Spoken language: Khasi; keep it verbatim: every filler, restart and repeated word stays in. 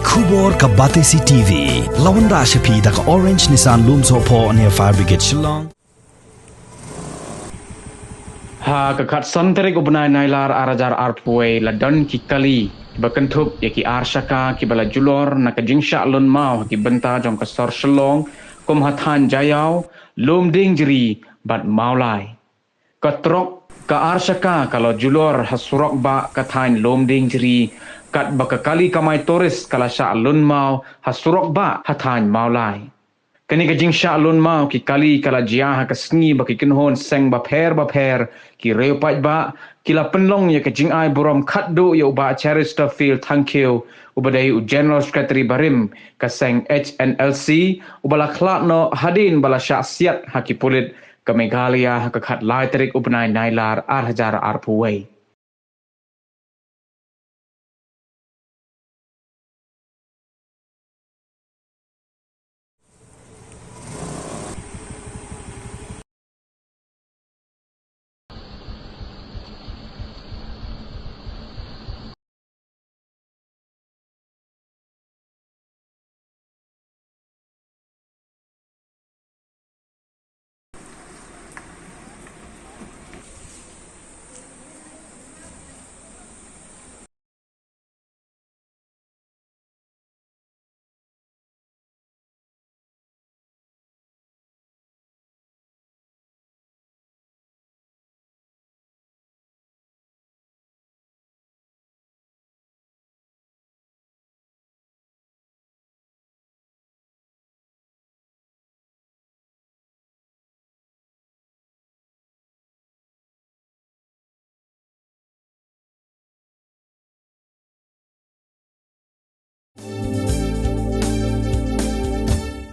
Khubor ka Batesi T V. Lawan da sha phi da ka Orange Nissan Lumsohphoh near Fire Brigade Shillong. Ha ka khatsan tarik u bnai Nailar ar hajar arphew wei la don ki kali kiba kynthup ïa ki ar shaka kiba la julor na ka jingshah lun maw ha ki bynta jong ka sor Shillong, kum ha thaiñ Jaïaw, Lumdiengjri bad Mawlai. Ka trok ka ar shaka ka la julor ha surok bah ka thaiñ Lumdiengjri, katba ka kali kamai tourist ka la shah lun maw ha surok bah ha thaiñ Mawlai. Kane ka jingshah lun maw ki kali ka la jia ha ka sngi ba ki kynhun seng bapher bapher, ki riew paidbah, ki la pynlong ïa ka jingai burom khatduh ïa u Bah Cheristerfield Thangkhiew, uba dei u General Secretary barim ka seng H N L C, uba la khlad noh hadien ba la shah siat ha ki pulit ka Meghalaya ha ka khatlai tarik u bnai Nailar ar hajar arphew wei.